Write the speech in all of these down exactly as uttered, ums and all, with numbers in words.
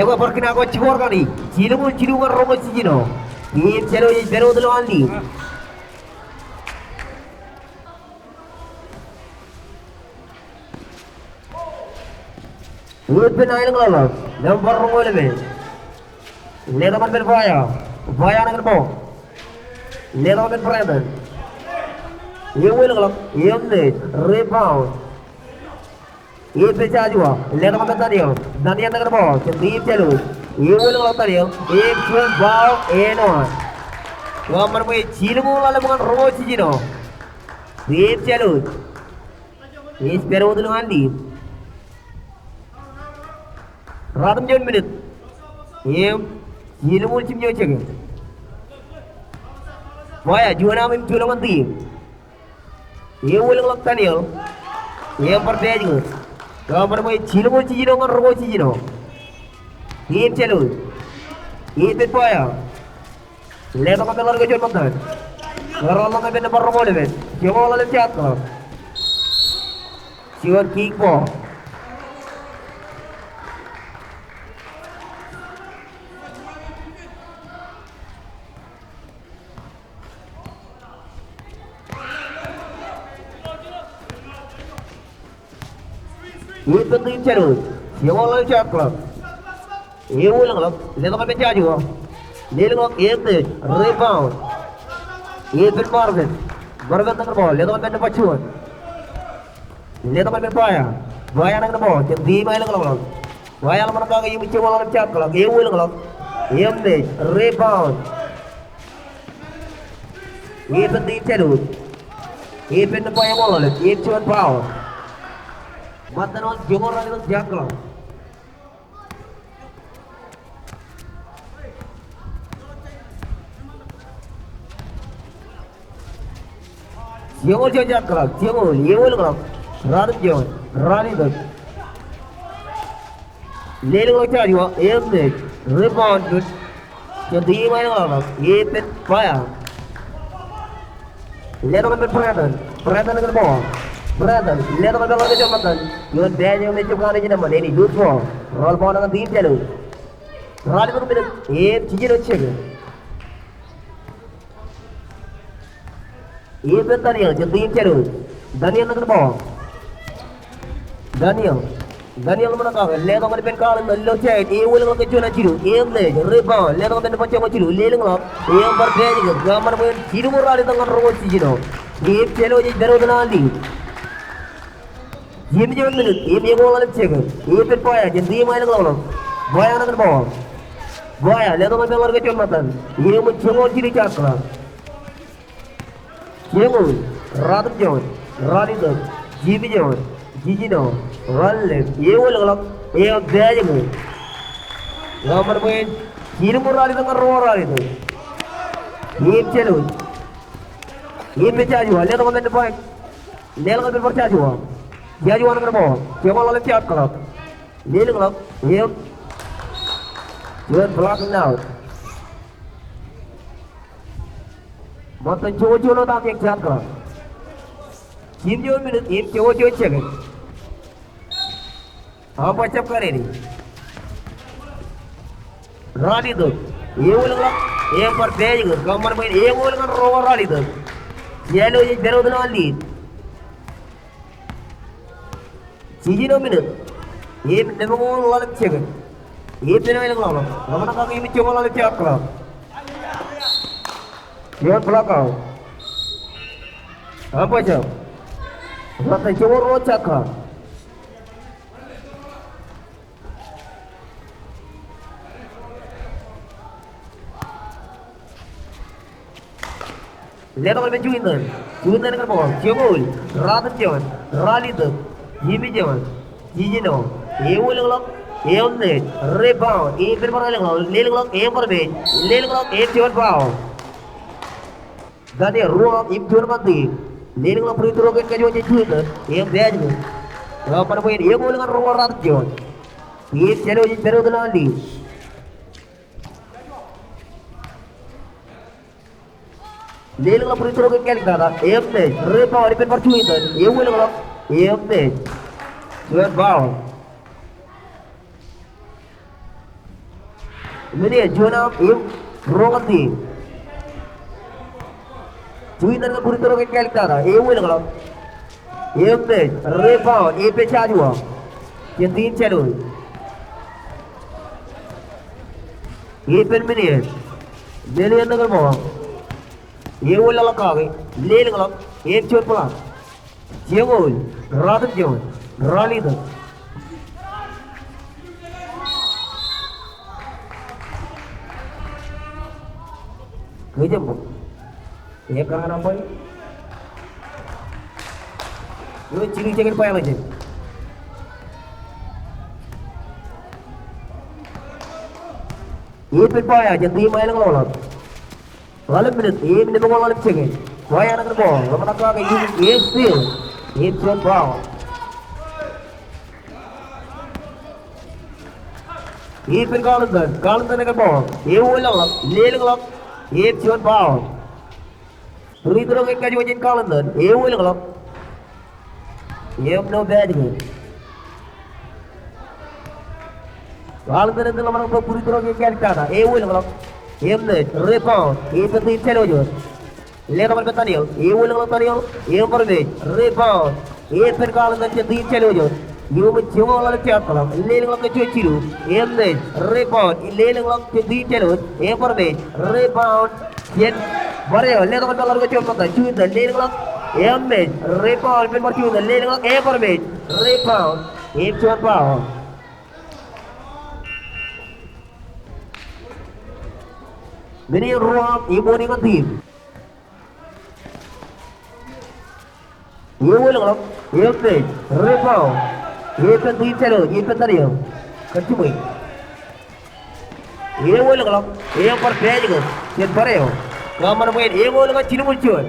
Ekwe bar kōṇaan ko jiboor kaṇe, jilñuul jilu ñan roñoul jiljino. Team Jālwōj ej pād wōt ilowaan lead. Ippān aelōñḷọk, nōṃba roñoul emān. Letok ñan ippān Bwaya. Bwaya ṇa kōn ball. Letok ñan ippān Brandon. Ewōlōñḷọk, eṃṃej, rebound. Ippān Joshua, letok ñan Daniel. Daniel ṇa kōn ball, jān team Jālwōj. Ewōlōñḷọk Daniel, im juon foul, āinwōt. Kōṃṃan bwe jilñuul ḷalem ñan roñoul jiljino. Team Jālwōj ej pād wōt ilowaan lead. Ratimjuon minit im jilñuul jimjuon second. Bwaya, juon aṃ im juon ñan team. Ewōlōñḷọk Daniel. Im bar pād ijin. Kōṃṃan bwe jilñuul jiljino ñan roñoul jiljino. Team Jālwōj. Ippān Bwaya. Letok ñan ippān ḷaddik eo juon ṃōttan. Kōrọọl ḷọk ñan ippān nōṃba roñoul emān. Joñoul ḷalem shot clock. Juon kick ball. Ippān team Jālwōj. Joñoul ḷalem shot clock. Ewōlōñḷọk. Letok ñan ippān Joshua. Lelōñḷọk, eṃṃej. Rebound. Ippān Marvin. Marvin ṇa kōn ball. Letok ñan ippān nōṃba juon. Letok ñan ippān Bwaya. Bwaya ṇa kōn ball. Jān team aelōñḷọk. Bwaya ḷōmṇak kake im joñoul ḷalem shot clock. Ewōlōñḷọk. Eṃṃej. Rebound. Ippān team Jālwōj. Ippān nōṃba eñoul ḷalem. Im juon foul. Ṃōttan wōt joñoul ralitōk shot clock. Joñoul juon shot clock, joñoul, ewōlōñḷọk. Ratimjuon, ralitōk. Lelōñḷọk Joshua, eṃṃej, rebound, jān team aelōñḷọk, ippān Bwaya. Letok ñan ippān Brandon. Brandon ṇa kōn ball. Brandon, letok ñan ippān ḷaddik eo juon ṃōttan. Juon pād eo me ej jab kanooj in eṃṃan, eñin lose ball. Roll ball ṇe ñan team Jālwōj. Ralitōk minit im jiljino second. Ippān Daniel, jān team Jālwōj. Daniel ṇa kōn ball. Daniel. Daniel ṃōṇōṇō kake, letok ñan ippān Kalin, ilo jān, ewōlōñḷọk kōn juon an jilu, eṃṃej, rebound, letok ñan ippān joñoul jilu, lelōñḷọk, im bar pād ijin, kōṃṃan bwe en jilñuul ralitōk ñan roñoul jiljino. Team Jālwōj ej pād wōt ilowaan lead. Jimjuon minit, im eñoul ḷalem second, ippān Bwaya, jān team aelōñḷọk. Bwaya ṇa kōn ball. Bwaya, letok ñan ippān ḷaddik eo juon ṃōttan, im joñoul jilu shot clock. Joñoul, ratimjuon, ralitōk, jimjuon, jiljino, ḷalem, ewōlōñḷọk, im pād ijin. Kōṃṃan bwe en jilñuul ralitōk ñan roñoul ralitōk. Team Jālwōj. Ippān Joshua, letok ñan ippān. Lelōñḷọk ippān bar Joshua. Joshua ṇa kōn ball. Joñoul ḷalem shot clock. Lelōñḷọk, im juon blocking out. Ṃōttan joñoul juon wōt aṃ iọkwe shot clock. Jimjuon minit im joñoul juon second. Umpire jab kariṇe. Ralitōk. Ewōlōñḷọk. Im bar pād ijin. Kōṃṃan bwe en eñoul ñan roñoul ralitōk. Jālwōj ej pād wōt ilowaan lead. Jiljino minit. Im lemñoul ḷalem second. Ippān aelōñḷọk. Ḷōmṇak kake im joñoul ḷalem shot clock. Juon block out. Umpire jab. Ṃōttan joñoul ruo shot clock. Letok ñan ippān Juinten. Juinten kōn ball. Joñoul. Ratimjuon. Ralitōk. Jimjuon. Jiljino. Ewōlōñḷọk. Eṃṃej. Rebound. Ippān bar aelōñḷọk. Lelōñḷọk. Im bar mej. Lelōñḷọk. Im juon foul. Daniel, ruo im juon ñan team. Lelōñḷọk free throw kein kajuon jān Juinten. Im pād ijin. Kōṃṃan bwe en eñoul ñan roñoul ratimjuon. Team Jālwōj ej pād wōt ilowaan lead. Lelōñḷọk free throw kein kālik tata. Im mej. Rebound ippān bar Juinten. Ewōlōñḷọk. Im mej. Juon foul. Men eo juon aṃ im ruo ñan team. Juon iten kōn free throw kein Kaliktata. Ewōlōñḷọk. Eṃṃej. Rebound. Epen jaajwa jān team Jālwōj. Epen minit. Minit ṇe kōn ṃōk. Ewōlōñḷọk kake. Lelōñḷọk. Im juon block. Jeñoul, ratimjuon, ralitōk. Kōjām bōk. Ekar ñan umpire. Eo jilu second violation. Epen foul jān team Aelōñḷọk. Ḷalem minit, im limñoul ḷalem second. Foul ṇe kōn ball, ḷōmṇak kake im steal. Im juon foul. Epen Carlton, Carlton kōn ball. Ewōlōñḷọk, lelōñḷọk. Im juon foul. Free throw kein kajuon jān Carlton. Ewōlōñḷọk. Im no basket. Carlton ej ḷōmṇak bōk free throw kein Kaliktata. Ewōlōñḷọk. Im mej. Rebound. Epen team Jālwōj. Letok ñan Daniel. Ewōlōñḷọk Daniel. Im bar mej. Rebound. Epen Carlton jān team Jālwōj. Im jeñoul ḷalem shot clock. Lelōñḷọk kōn juon jilu. Im mej. Rebound. Lelōñḷọk jān team Jālwōj. Im bar mej. Rebound. Jān bar eo, letok ñan peḷḷọk juon ṃōttan, juon iten, lelōñḷọk, im mej, rebound, ippān bar juon iten, lelōñḷọk, im bar mej, rebound, im juon foul. Minit ruo im wōnṃaanḷọk team. Ewōlōñḷọk, im mej, rebound. Epen team Jālwōj, epen Daniel. Kōn jiṃwe. Ewōlōñḷọk, im bar pāj kōn, jān bar eo. Kōṃṃan bwe en eñoul ñan jilñuul juon.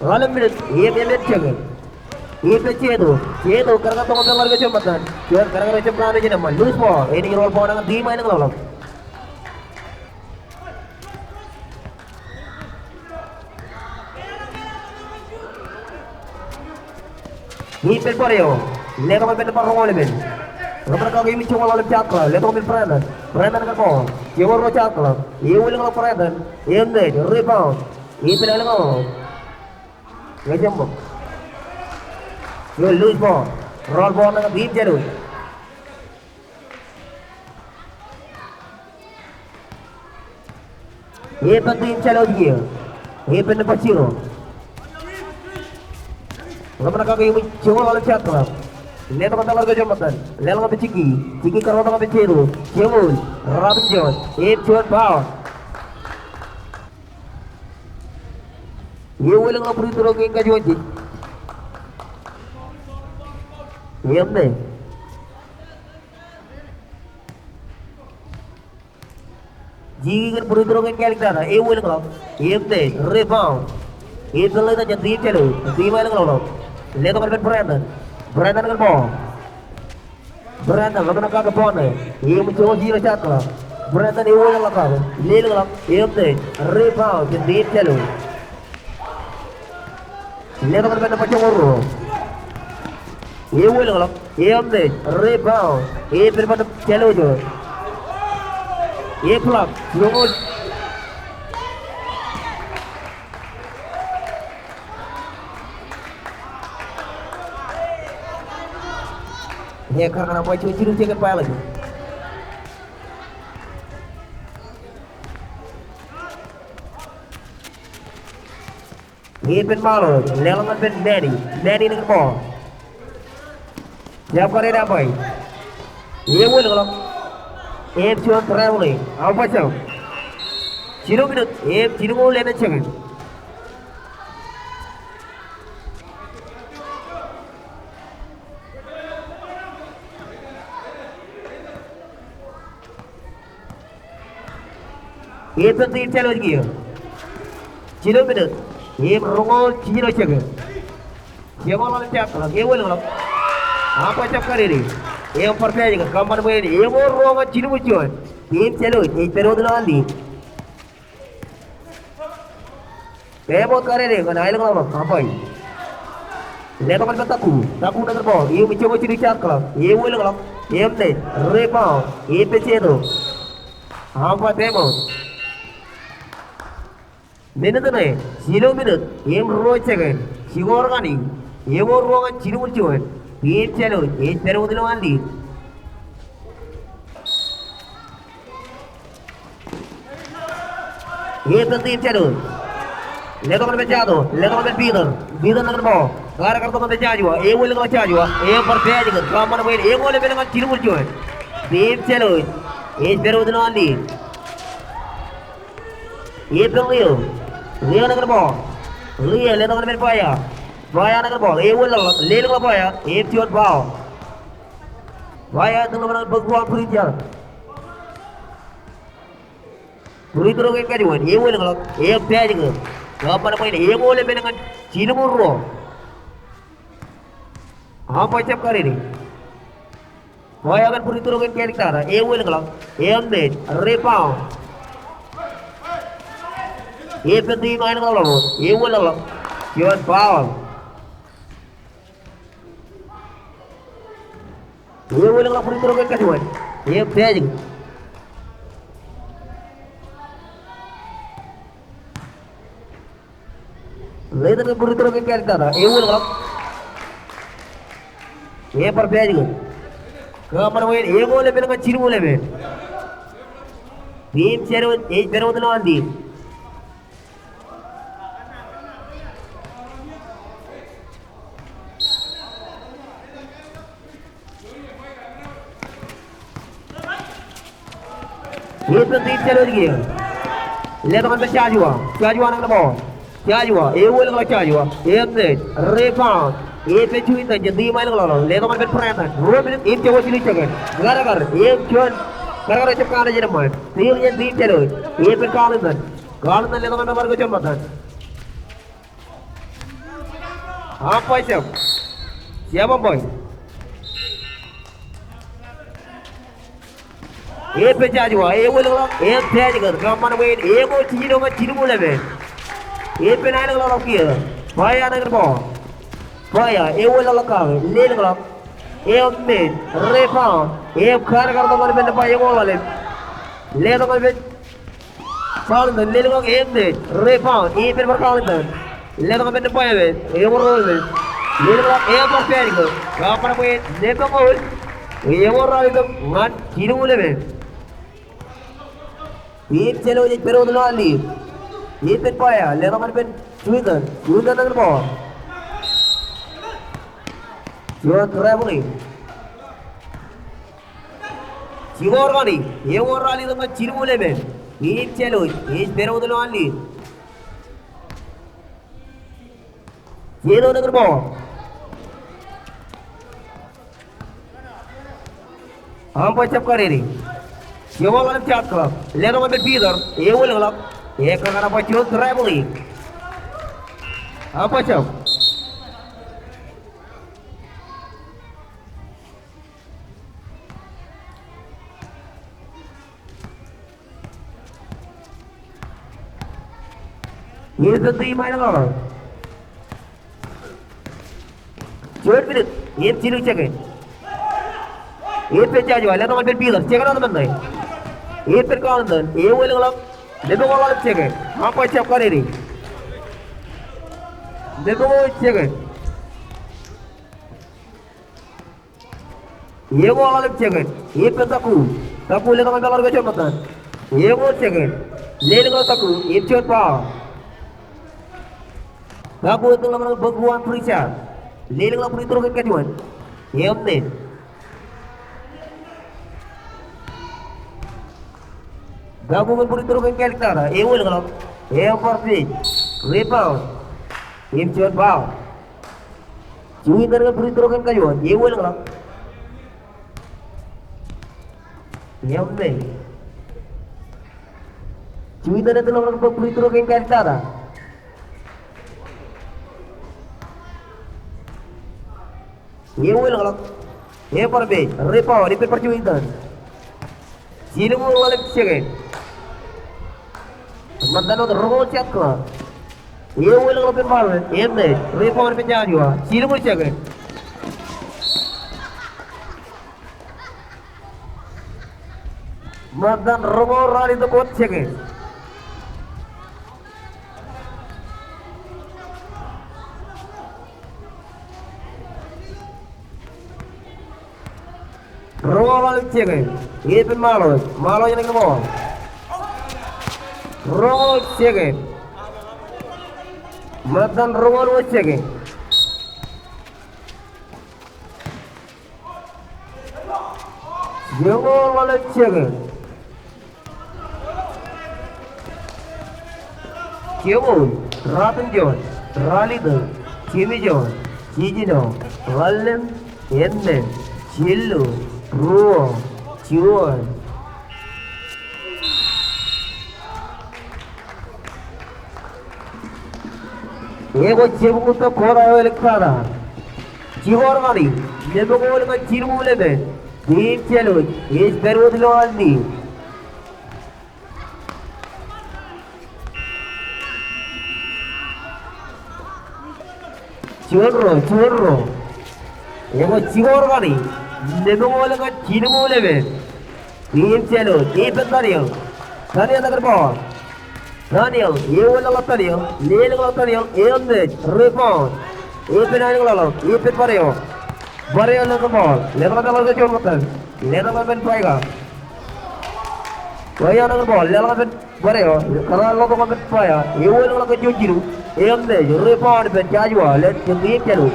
Ḷalem minit, im epen second. Epen Jeto, Jeto, kōrā kar toḷọk peḷḷọk juon ṃōttan. Juon, kōrā kar jab kanooj in eṃṃan. Loose ball, enaaj roll ball ñan team Aelōñḷọk. Epen bar eo. Letok ippān bar roñoul emān. Ḷōmṇak kake im jeñoul ḷalem shot clock. Letok ippān Brandon. Brandon kōn ball. Jeñoul ruo shot clock. Ewōlōñḷọk Brandon. Im mej. Rebound. Epen Aelōñḷọk. Ñe jab ṃōk. Eo loose ball. Roll ball ñan team Jālwōj. Epen team Jālwōj kiiō. Epen nōṃba zero. Ḷōmṇak kake im jeñoul ḷalem shot clock. Letok ñan peḷḷọk juon ṃōttan. Leḷọk ñan Jiki. Jiki kōrọọltok ñan Jeto. Jeñoul. Ratimjuon. Im juon foul. Ewōlōñḷọk free throw kein kajuon jān. Im mej. Jiki kōn free throw kein Kaliktata, ewōlōñḷọk, im mej, rebound. Im peḷḷọk itan jān team Jālwōj, team Aelōñḷọk. Letok ippān Brandon. Brandon kōn ball. Brandon, ḷōmṇak kake ball ṇe. Im jeñoul zero shot clock. Brandon ewōlōñḷọk kake. Lelōñḷọk, im mej, rebound, jān team Jālwōj. Letok ippān nōṃba jeñoul ruo. Ewōlōñḷọk. Im mej. Rebound. Epen bar Jālwōj. Im block. Jeñoul. Ekar ñan umpire, juon jilu second violation. Epen Malo, leḷọk ñan ippān Manny. Manny ṇe kōn ball. Jab kar enaaj umpire. Ewōlōñḷọk. Im juon traveling. Umpire jab. Jilu minit, im jilñuul emān second. Epen team Jālwōj kiiō. Jilu minit. Im roñoul jiljino second. Jeñoul ḷalem shot clock. Ewōlōñḷọk. Umpire jab kadede. Im bar pāj kōn, kōṃṃan bwe en eñoul ruo ñan jilñuul juon. Team Jālwōj ej pād wōt ilo an lead. Pād wōt kadede ñan Aelōñḷọk, umpire. Letok ñan Taku, Taku ṇe kōn ball, im jeñoul jilu shot clock, ewōlōñḷọk, im mej, rebound, epen Jeto. Umpire pād wōt. Minit ṇe, jilu minit im ruo second. Jikoor kaṇe, eñoul ruo ñan jilñuul juon. Team Jālwōj ej pād wōt ilowaan lead. Epen Team Jālwōj. Letok ñan Jato, letok ñan Peter. Peter ñan ball. Kar kar tok ñan Joshua, ewōr ḷọk Joshua. Ebar pād kōn, kōṃṃan bwe eñoul emān ñan jilñuul juon. Team Jālwōj ej pād wōt ilowaan lead. Epen Leo. Leo ñan ball. Leo letok ñan Paya. Paya ñan ball. Ewōr ḷọk, lelōñḷọk Paya. Ej juon foul. Paya ej tōl ḷọk bōk ruo free throw. Free throw kein kajuon, ewōr ḷọk, ej pād kōn. Kōṃṃan bwe eñoul emān ñan jilñuul ruo. Umpire jab karirik. Paya kōn free throw kein kaaliktata, ewōr ḷọk, emān, rebound. Epen team eo aelōñ ḷọk, ewōr ḷọk, juon foul. Ewōr ḷọk free throw kein kajuon. Ej pād kōn. Letok ñan free throw kein kaaliktata. Ewōr ḷọk. Ebar pād kōn. Kōṃṃan bwe eñoul emān ñan jilñuul emān. Team Jālwōj ej pād wōt ilowaan lead. Epen Team Jālwōj kiiō. Letok ñan Joshua. Joshua ñan ball. Joshua, ewōr ḷọk Joshua. Emān, rebound. Epen Juitan jān team eo aelōñ ḷọk. Letok ñan Brandon. Ruo minit im jebta jilu second. Kar kar, ej juon. Kar kar eo jab kaṇe jān eṃṃan. Steal jān Team Jālwōj. Epen Carlton. Carlton letok ñan bar ko jān ṃōttan. Umpire jab. Jab umpire. Epen Joshua, ewōr ḷọk, ej pād kōn, kōṃṃan bwe eñoul jiljino ñan jilñuul emān. Epen aelōñ ḷọk kiiō. Paya ñan ball. Paya, ewōr ḷọk kake, lelōñḷọk. Emān, rebound, ej kar kar tok ñan ippān nōṃba eñoul ḷalem. Letok ñan ippān Carlton, lelōñḷọk, emān, rebound, epen bar Carlton. Letok ñan ippān nōṃba emān, eñoul ḷalem. Lelōñḷọk, ebar pād kōn. Kōṃṃan bwe nōṃba eñoul. Eñoul ralitōk ñan jilñuul emān. Team Jālwōj ej pād wōt ilowaan lead. Epen Paya, letok ñan ippān Juitan. Juitan ñan ball. Juon traveling. Jikoor kaṇe, eñoul ralitōk ñan jilñuul emān. Team Jālwōj ej pād wōt ilowaan lead. Jeto ñan ball. Umpire jab karirik. Eñoul ḷalem shot clock. Letok ñan Peter. Ewōr ḷọk. Ekōṇaan bwe juon traveling. Umpire jab. Epen team eo aelōñ ḷọk. Juon minit im jilu second. Epen Joshua, letok ñan Peter, second eo etan ṇe. Epen Carlton, ewōr ḷọk. Lemñoul ḷalem second. Umpire jab karirik. Lemñoul second. Eñoul ḷalem second. Epen Taku. Taku letok ñan ball ko jān ṃōttan. Eñoul second. Lelōñḷọk Taku. Ej juon foul. Taku ej tōl ḷọk bōk ruo free throw. Lelōñḷọk free throw kein kajuon. Emān. Taku kōn free throw kein kaaliktata. Ewōr ḷọk. Ebar pād. Rebound. Ej juon foul. Juitan kōn free throw kein kajuon, ewōr ḷọk. Emān. Juitan ej tōl ḷọk free throw kein kaaliktata. Ewōr ḷọk. Ebar pād, rebound, ippān bar Juitan. Jilñuul ḷalem second. Ṃōttan wōt roñoul shot clock. Ewōr ḷọk ippān bar, emān, rebound ippān Joshua. Jilñuul second. Ṃōttan roñoul ralitōk wōt second. Roñoul ḷalem second. Epen Maḷooj. Maḷooj enañin ball. Roñoul second. Ṃōttan roñoul wōt second. Joñoul ḷalem second. Joñoul, ratimjuon, ralitōk, jimjuon, jiljino, ḷalem, emān, jilu, ruo, juon. Ekwe jebukwi tok kōta eo āliktata. Jikor kaṇe, nemoñoul ñan jilñuul emān. Team Jālwōj ej pād wōt ilo an lead. Juon ruo, juon ruo. Ekwe jikor kaṇe, nemoñoul ñan jilñuul emān. Team Jālwōj, epen Daniel. Daniel enañin ball. Daniel, ewōr ḷọk Daniel, lelōñḷọk Daniel, eṃṃej, rebound. Epen aelōñḷọk, epen Barrio. Barrio enañin ball, leḷọk ḷọk juon ṃōttan. Leḷọk pen Baika. Baika enañin ball, leḷọk pen Barrio, kōṇaan ḷotak pen Baika, ewōr ḷọk juon jilu, eṃṃej, rebound pen Joshua, lale jān team Jālwōj.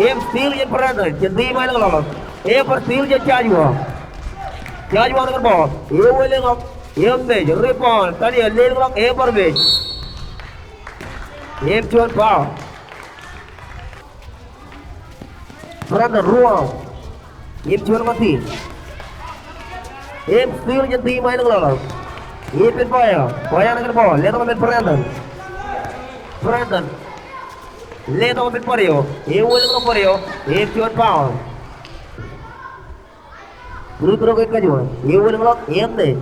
Im steal jān Brandon, jān team aelōñḷọk. Im bar steal jān Joshua. Joshua enañin ball, ewōr ḷọk, eṃṃej, rebound, Daniel, lelōñḷọk, im bar mej. Im juon foul. Brandon, ruo. Im juon ṃōttan. Im steal jān team aelōñḷọk. Epen Baika. Baika enañin ball. Letok pen Brandon. Brandon. Letok pen Barrio. Ewōr ḷọk Barrio. Im juon foul. Free throw kein kajuon. Ewōr ḷọk. Eṃṃej.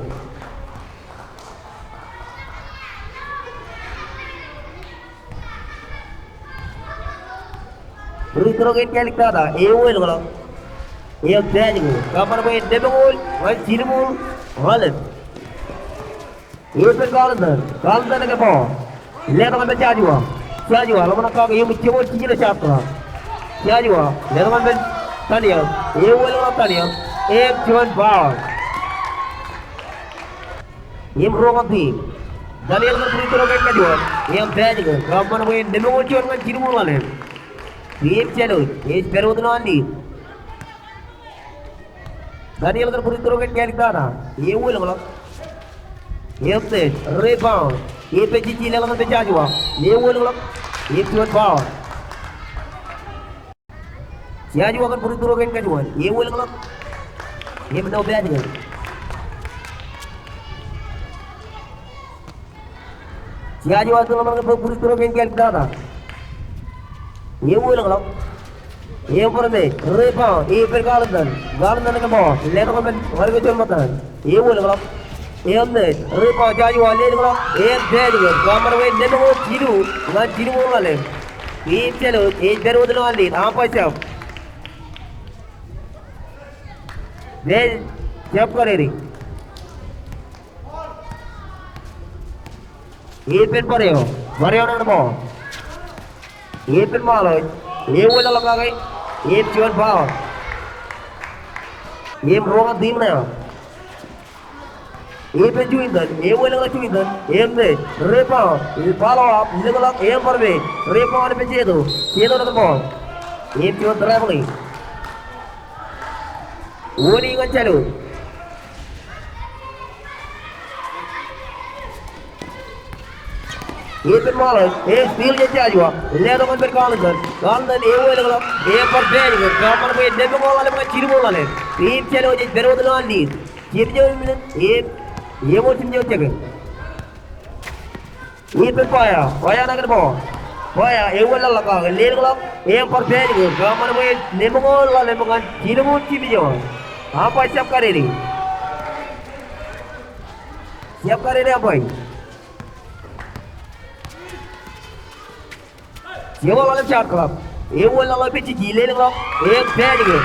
Free throw kein āliktata, ewōr ḷọk. Im pād ijin, kōṃṃan bwe nemoñoul ñan jilñuul ḷalem. Epen Carlton, Carlton enañin ball. Letok pen Joshua. Joshua, ḷōmṇak kake im jemān jiljino shot clock. Joshua, letok pen Daniel. Ewōr ḷọk Daniel. Im juon foul. Im ruo ñan team. Daniel kōn free throw kein kajuon. Im pād ijin. Kōṃṃan bwe nemoñoul juon ñan jilñuul ḷalem. Team Jālwōj ej pād wōt ilo an lead. Daniel kōn free throw kein āliktata. Ewōr ḷọk. Im mej. Rebound. Im pejjiji leḷọk pen Joshua. Ewōr ḷọk. Im juon foul. Joshua kōn free throw kein kajuon. Ewōr ḷọk. Im ṇo pād ijin. Joshua ej ḷōmṇak kōn free throw kein āliktata. Ewōr ḷọk. Im bar mej. Rebound. Epen Carlton. Carlton enañin ball. Letok pen ḷalem juon ṃōttan. Ewōr ḷọk. Im mej. Rebound Joshua, lelōñḷọk. Im pād ijin. Kōṃṃan bwe nemoñoul jilu ñan jilñuul ḷalem. Team Jālwōj ej pād wōt ilo an lead. Umpire jab. Ej jab kar eri. Epen Barrio. Barrio enañin ball. Epen Maḷooj. Ewōr ḷọk kake. Im juon foul. Im ruo ñan team ṇe. Epen Juinton. Ewōr ḷọk Juinton. Im mej. Rebound. Follow up. Lōñḷọk. Im bar mej. Rebound pen Jeto. Jeto enañin ball. Im juon traveling. Warning ñan Jālwōj. Epen Maḷooj, im steal jān Joshua, letok ñan pen Carlton. Carlton ewōr ḷọk, im bar pād ijin, kōṃṃan bwe nemoñoul ḷalem ñan jilñuul ḷalem. Team Jālwōj ej pād wōt ilo an lead. Jimjuon minit, im, im jimjuon second. Epen Baia, Baia enañin ball. Baia, ewōr ḷọk kake, lelōñḷọk, im bar pād ijin, kōṃṃan bwe nemoñoul ḷalem ñan jilñuul jimjuon. Umpire jab kar eri. Jab kar eri umpire. Jebọl ḷalem shot clock. Ewōr ḷọk pejjiji, lelōñḷọk, im pād ijin.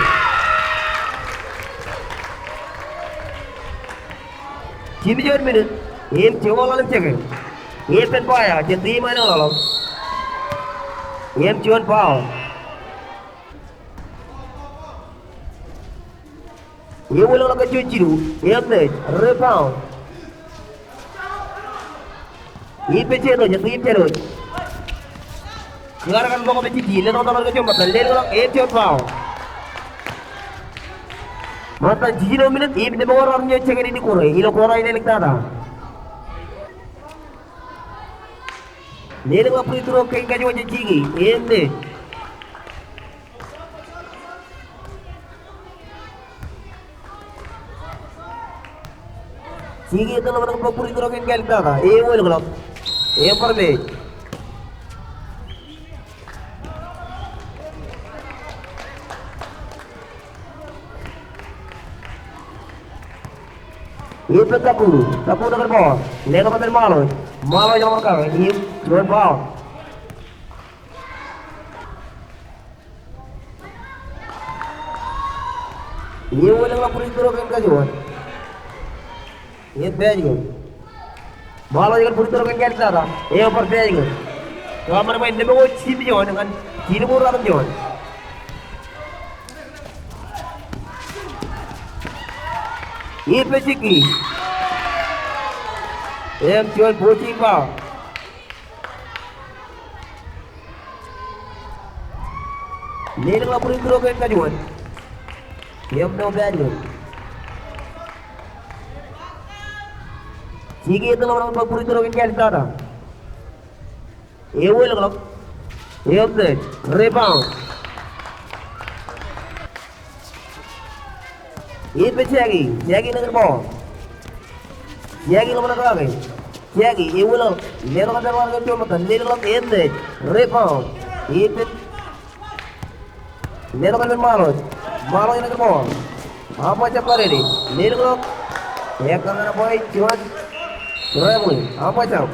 Jimjuon minit, im jebọl ḷalem second. Epen Baia, jān team eo ḷọk. Im juon foul. Ewōlọk kōn juon jilu. Eṃṃan. Rebound. Ippān Jeno, jān team Jālwōj. Kar kar ḷọk kōn jiji, lelọk ḷọk kōn jiji, lelọk ḷọk, ej juon foul. Ṃōttan jiljino minit im lemñoul ruatimjuon second in ikkure ilo quarter in āliktata. Lelọk ḷọk free throw kein kajuon jān Jiki, eṃṃan. Jiki ej ḷōmṇak bōk free throw kein āliktata. Ewōlọk ḷọk. Ebar mej. Ippān Taku. Taku ṇe kōn ball. Letok ñan Maḷooj. Maḷooj ḷōmṇak kake. Im juon foul. Ewōlọk ḷọk free throw kein kajuon. Ej pād kōn. Maḷooj kōn free throw kein āliktata. Ebar pād kōn. Kōṃṃan bwe en lemñoul jimjuon ñan jilu ruatimjuon. Ippān Jiki. Ej juon boosing foul. Lelọk ḷọk free throw kein kajuon. Im ṇo pād kōn. Jiki ej ḷōmṇak bōk free throw kein āliktata. Ewōlọk ḷọk. Eṃṃan. Rebound. Ippān Jackie. Jackie ṇe kōn ball. Jackie ḷōmṇak kake. Jackie, ewōlọk. Letok ñan Maḷooj kōn juon ṃōttan. Lelọk ḷọk, eṃṃan. Rebound. Ippān. Letok ñan Maḷooj. Maḷooj ṇe kōn ball. Aṃ ba jab kar edi. Lelọk ḷọk. Ekkar ñan ball, juon. Traveling. Aṃ ba jab.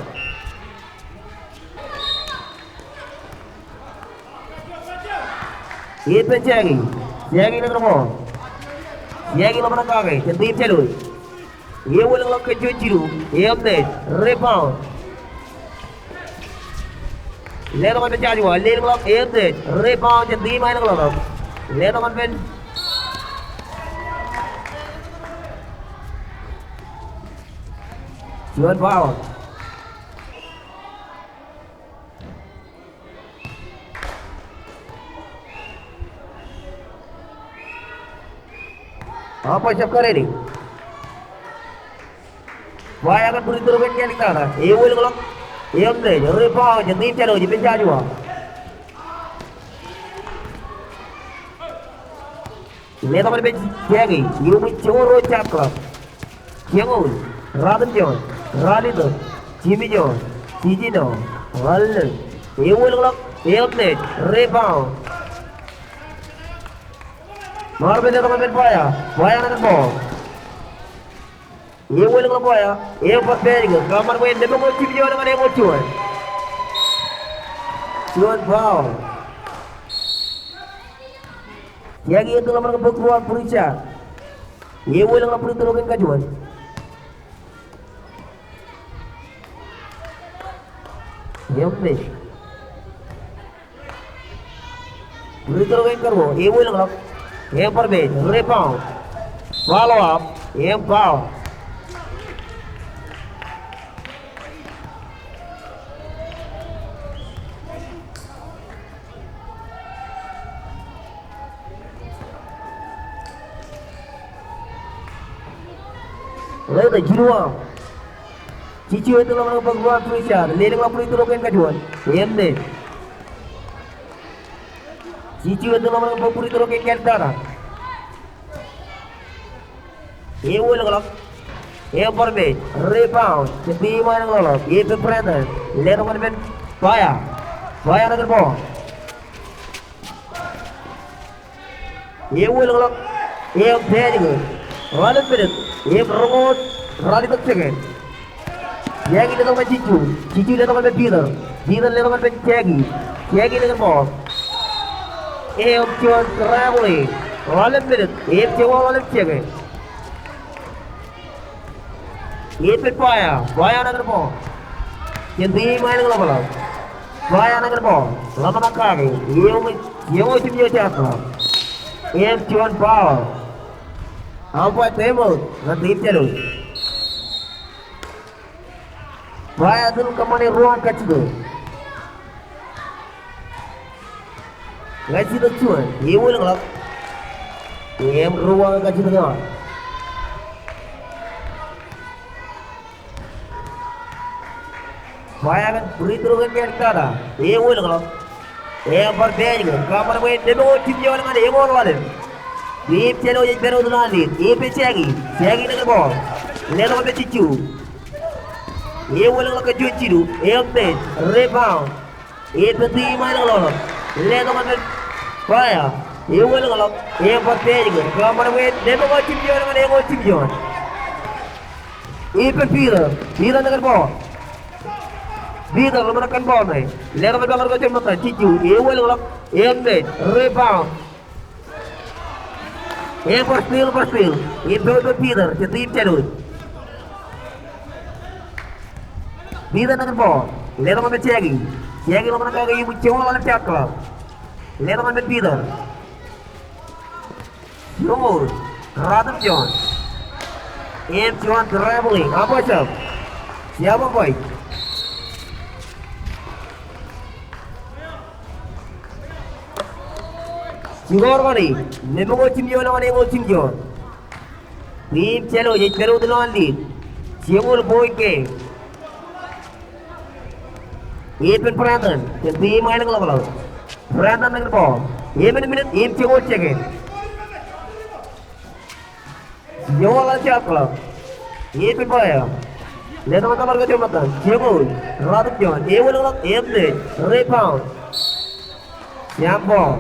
Ippān Jackie. Jackie ṇe kōn ball. Jackie ḷōmṇak kake. Jān team Jālwōj. Ewōlọk ḷọk kōn juon jilu. Eṃṃan. Rebound. Letok ñan Joshua. Lelọk ḷọk. Eṃṃan. Rebound jān team Aenōkḷọk. Letok ñan juon foul. Aṃ ba jab kar edi. Bwaya kōn free throw kein āliktata. Ewōlọk ḷọk. Eṃṃan. Rebound jān team Jālwōj, ippān Joshua. Letok ñan Jackie, iuṃwin joñoul ruo shot clock. Joñoul, ruatimjuon, ralitōk, jimjuon, jiljino, ḷalem. Ewōlọk ḷọk, eṃṃan, rebound. Ṃaar pād letok ñan Bwaya, Bwaya ṇe kōn ball. Ewōlọk ḷọk Bwaya, ebar pād kōn, kōṃṃan bwe en lemñoul jimjuon ñan eñoul juon. Juon foul. Jackie ej ḷōmṇak bōk ruo free throw. Ewōlọk ḷọk free throw kein kajuon. Eṃṃan. Free throw kein karuo, ewōlọk ḷọk. Ebar mej, rebound. Follow up, im foul. Ḷeo ta jilu aṃ. Jisu ej ḷōmṇak bōk ruo free throw. Lelōñ ḷọk free throw kein kajuon. Eṃṃan. Jisu ej ḷōmṇak bōk free throw kein kajuon. Ewōlọk ḷọk. Ebar mej. Rebound. Jān team Aenōkḷọk. Ippān Brandon. Letok ñan Bwaya. Bwaya ṇe kōn ball. Ewōlọk ḷọk. Im pād kōn. Ḷalem minit. Im roñoul ralitōk second. Jackie letok ñan Jisu. Jisu letok ñan Peter. Peter letok ñan Jackie. Jackie ṇe kōn ball. Im juon traveling. Ḷalem minit. Im joñoul ḷalem second. Ippān Bwaya. Bwaya ṇe kōn ball. Jān team Aenōkḷọk. Bwaya ṇe kōn ball. Ḷōmṇak kake. Eñoul, eñoul jimjuon shot clock. Im juon foul. Umpire, time out ñan team Jālwōj. Paya ej kōṃṃane ruo an kajjitōk. Kajjitōk juon, ewōr ḷọk. Im ruo an kajjitōk eo. Paya kōn free throw kein ej tata. Ewōr ḷọk. Im bar pāāj kōn. Kōṃṃan bwe en nemmoñoul jimjuon ñan eñoul ḷalem. Team Jālwōj ej pād wōt ilo an lead. Im ej jaki. Jaki ṇe kōn ball. Letok ñan jejjo. Ewōr ḷọk kōn juon jilu. Im made. Rebound. Ippān team eo ḷọk. Letok ñan Paya. Ewōr ḷọk. Im bar pāāj kōn. Kōṃṃan bwe en nemmoñoul jimjuon ñan eñoul jimjuon. Ippān Peter. Peter ṇe kōn ball. Peter ḷōmṇak kōn ball ṇe. Letok ñan ball eo rej juon ṃōttan. Jejjo. Ewōr ḷọk. Im made. Rebound. Im bar steal, bar steal. Im pād ippān Peter, jān team Jālwōj. Peter ṇe kōn ball. Letok ñan Jackie. Jackie ḷōmṇak kake im joñoul ḷalem shot clock. Letok ñan Peter. Joñoul. Ratimjuon. Im juon dribbling. Aṃ baj jab. Jab aṃ baj. Jikor kaṇe, nemmoñoul jimjuon ñan eñoul jimjuon. Team Jālwōj ej pād wōt ilo an lead. Joñoul point game. Ippān Brandon, kōn team eo ḷọk ḷọk. Brandon ṇe kōn ball. Emān minit im joñoul second. Joñoul ḷalem shot clock. Ippān Paya. Letok ñan ball eo rej juon ṃōttan. Joñoul. Ratimjuon. Ewōr ḷọk. Im made. Rebound. Jam ball.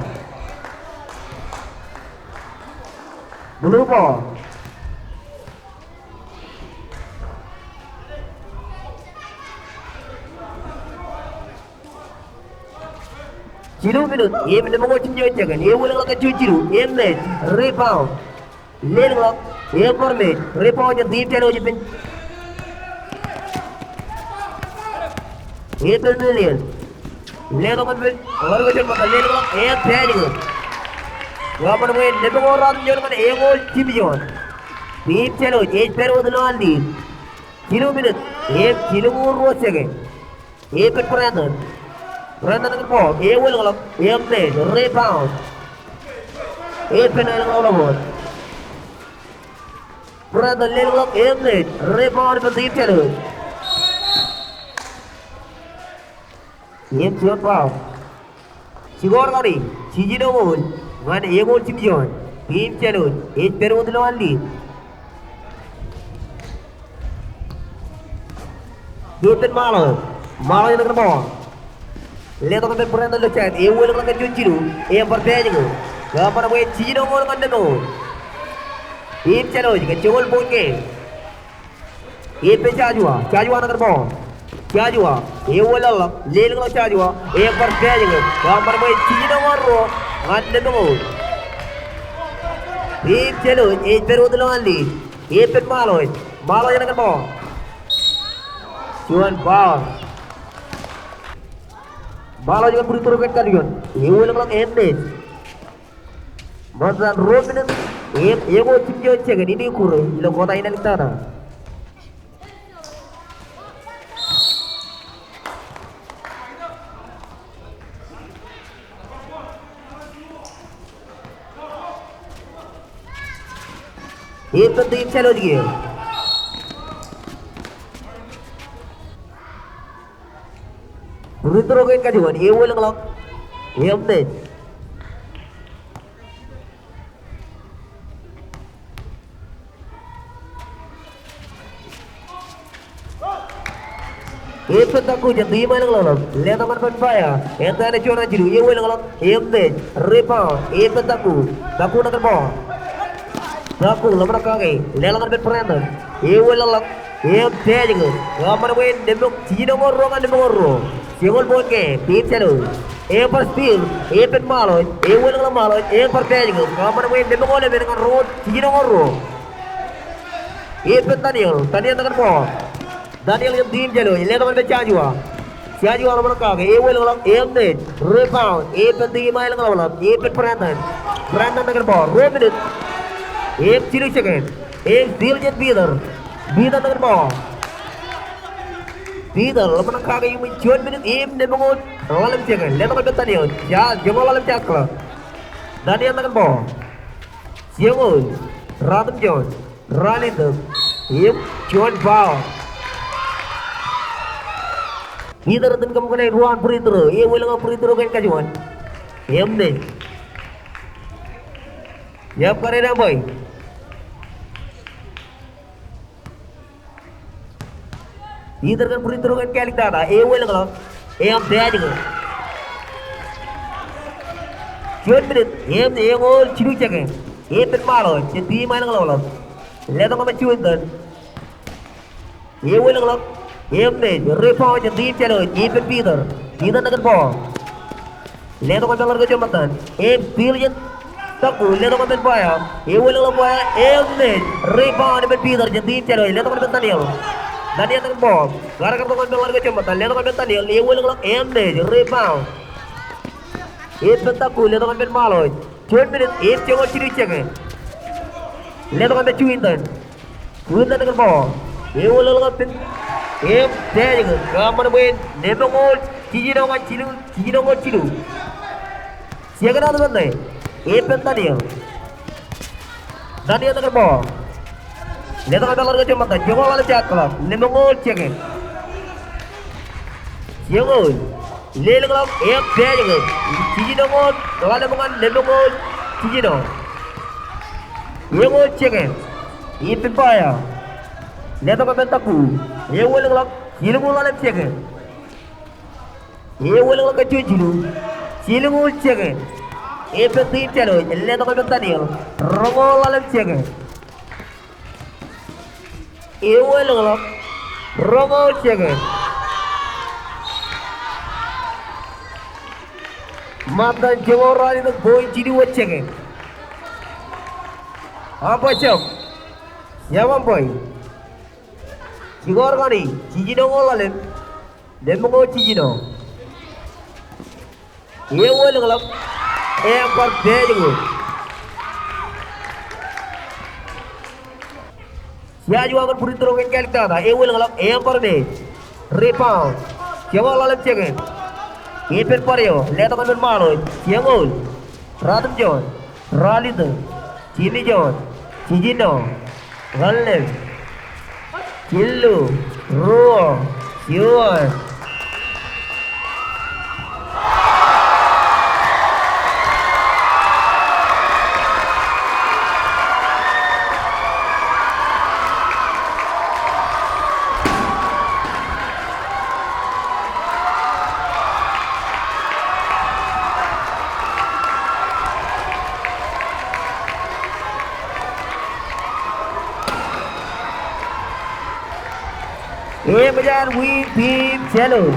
Blue ball. Jilu minit im nemmoñoul jimjuon second. Ewōr ḷọk kōn juon jilu. Im made. Rebound. Lelōñḷọk. Im bar made. Rebound jān team Jālwōj ippān. Ippān Lelian. Letok ñan bar eo rej juon ṃōttan. Lelōñḷọk. Im pāāj kōn. Kōṃṃan bwe en nemmoñoul ratimjuon ñan eñoul jimjuon. Team Jālwōj ej pād wōt ilo an lead. Jilu minit im jilñuul ruo second. Ippān Brandon. Brandon ṇe kōn ball. Ewōr ḷọk. Im made. Rebound. Ippān Lelōñḷọk. Brandon lelōñḷọk. Im made. Rebound ippān team Jālwōj. Im juon foul. Jikor kaṇe, jiljinoñoul ñan eñoul jimjuon. Team Jālwōj ej pād wōt ilo an lead. Ippān Maloj. Maloj ṇe kōn ball. Letok ñan Brandon ilo jab. Ewōr ḷọk kōn juon jilu. Im bar pāāj kōn. Kōṃṃan bwe en jiljinoñoul ñan nemmoñoul. Team Jālwōj kōn joñoul point game. Ippān Joshua. Joshua ṇe kōn ball. Joshua. Ewōr ḷọk. Lelōñḷọk Joshua. Im bar pāāj kōn. Kōṃṃan bwe en jiljinoñoul ruo ñan nemmoñoul. Team Jālwōj ej pād wōt ilo an lead. Ippān Maloj. Maloj ṇe kōn ball. Juon foul. Maloj kōn free throw kein kajuon. Ewōr ḷọk im made. Ṃōttan ruo minit im eñoul jimjuon second in ikkure ilo quarter in āliktata. Ippān team Jālwōj kiiō. Free throw kein kajuon, ewōr ḷọk, im made. Ippān Takku jān team eo ḷọk ḷọk. Letok ñan Paya. Āindein juon an jilu. Ewōr ḷọk. Im made. Rebound. Ippān Takku. Takku ṇe kōn ball. Takku ḷōmṇak kake. Leḷọk ñan Brandon. Ewōr ḷọk. Im pāāj kōn. Kōṃṃan bwe en nemmoñ. Jiljinoñoul ruo ñan nemmoñoul ruo. Single point game. Team Jālwōj. Im bar steal. Ippān Maloj. Ewōr ḷọk Maloj. Im bar pāāj kōn. Kōṃṃan bwe en nemmoñoul emān ñan roñoul. Jiljinoñoul ruo. Ippān Daniel. Daniel ṇe kōn ball. Daniel jān team Jālwōj, letok ñan Joshua. Joshua ḷōmṇak kake, ewōr ḷọk, im made, rebound, ippān team eo ḷọk ḷọk, ippān Brandon. Brandon ṇe kōn ball, ruo minit. Im jilu second. Im steal jān Peter. Peter ṇe kōn ball. Peter ḷōmṇak kake iuṃwin juon minit im nemōñoul ḷalem second. Letok ippān Daniel. Shot, joñoul ḷalem shot clock. Daniel ṇe kōn ball. Joñoul. Ratimjuon. Ralitōk. Im juon foul. Peter iten kōṃṃane ruo an free throw. Ewōr ḷọk free throw kein kajuon. Im miss. Jab kar enampwe. Peter kōn free throw kein kālik tata. Ewōr ḷọk. Im pād ijin. Juon minit. Im eñoul jilu second. Ippān Marlon. Jān team eo ḷọk. Letok ñan Juinton. Ewōr ḷọk. Im miss. Rebound jān team Jālwōj. Ippān Peter. Peter ṇe kōn ball. Letok ñan peḷḷọk kōn juon ṃōttan. Im steal jān Takku. Letok ñan Bwaya. Ewōr ḷọk Bwaya. Im miss. Rebound ippān Peter jān team Jālwōj. Letok ñan Daniel. Daniel ṇe kōn ball. Kar kar tok ñan peḷḷọk kōn juon ṃōttan. Letok ñan Daniel. Ewōr ḷọk. Im miss. Rebound ippān Takku. Letok ñan Marlon. Juon minit im joñoul jilu second. Letok ñan Juinton. Juinton ṇe kōn ball. Ewōr ḷọk ippān. Im pād ijin. Kōṃṃan bwe en nemōñoul jiljino ñan jilu. Jiljino ñan jilu. Second eo an ṇe. Ippān Daniel. Daniel ṇe kōn ball. Letok ñan peḷḷọk kōn juon ṃōttan. Joñoul ḷalem shot clock. Nemōñoul second. Joñoul. Lelōñḷọk im pād ijin. Jiljino ñan ḷalem ñan nemōñoul jiljino. Eñoul second. Ippān Bwaya. Letok ñan Takku. Ewōr ḷọk. Jilñuul ḷalem second. Ewōr ḷọk kōn juon jilu. Jilñuul second. Ippān team Jālwōj. Letok ñan Daniel. Roñoul ḷalem second. Ewōr ḷọk. Roñoul second. Ṃōttan joñoul ralitōk point jilu wōt second. Ampwe jab. Jab ampwe. Jikor kaṇe. Jiljino ñan ḷalem. Nemōñoul jiljino. Ewōr ḷọk. Im bar pād ijin. Joshua kōn free throw kein kālik tata. Ewōr ḷọk. Im bar miss. Rebound. Joñoul ḷalem second. Ippān Bwaya. Letok ñan Marlon. Joñoul. Ratimjuon. Ralitōk. Jimmy John. Jiljino. Ḷalem. Jilu. Ruo. Juon. Im ej an wiin team Jālwōj.